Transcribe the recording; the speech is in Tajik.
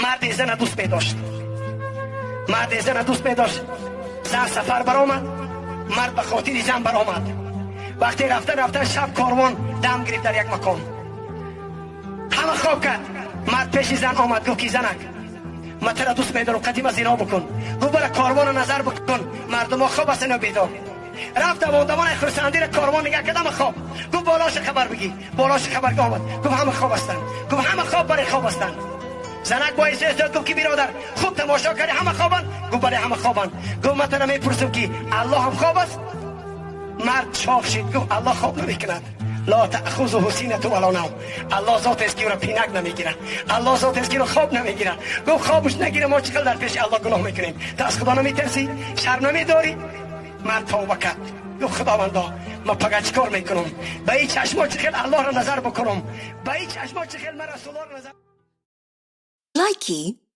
Марде зана дӯст медошт, марде зана дӯст медошт. Зан сафар баромад, мард ба хотири зан баромад. Вақте рафта рафта шаб корвон дам гирифт дар як макон, ҳама хоб кард. Мард пеши зан омад, гуфт ки занак, ман тура дӯст медорам, қадима зино бикун. Гуфт: бара, корвона назар бикун, мардумо хоб ҳастанд ё бедор? Рафт давон давон, хурсандира корвон нигоҳ кард, ҳама хоб. Гуфт: болоша хабар бигир. Болоша хабар омад, гуфт: ҳама хоб ҳастанд. Гуфт: ҳама хоб барои хоб ҳастанд. Занак бо эҳтиёт гуфт ки биродар, хуб тамошо кардӣ, ҳама хобанд? Гуфт: бале, ҳама хобанд. Гуфт: ман тура мепурсам ки Аллоҳ ҳам хоб аст? Мард чоқ шид, гуфт: Аллоҳ хоб намекунад. Ла таъхузуҳу синату вала навм. Аллоҳ зот аст ки ӯро пинак намегирад, Аллоҳ зот аст ки ӯро хоб намегирад. Гуфт: хобаш нагира, мо чӣ қадр дар пеши Аллоҳ гуноҳ мекунем? Ту аз Худо намитарсӣ? Шарм намедорӣ? Мард тавба кард, гуфт: Худовандо, ман пага чӣ кор мекунам? Ба ин чашмо чӣ хел Аллоҳро назар бикунам? Ба ин чашмо чӣ хел ман Расуллоҳро назар Likey.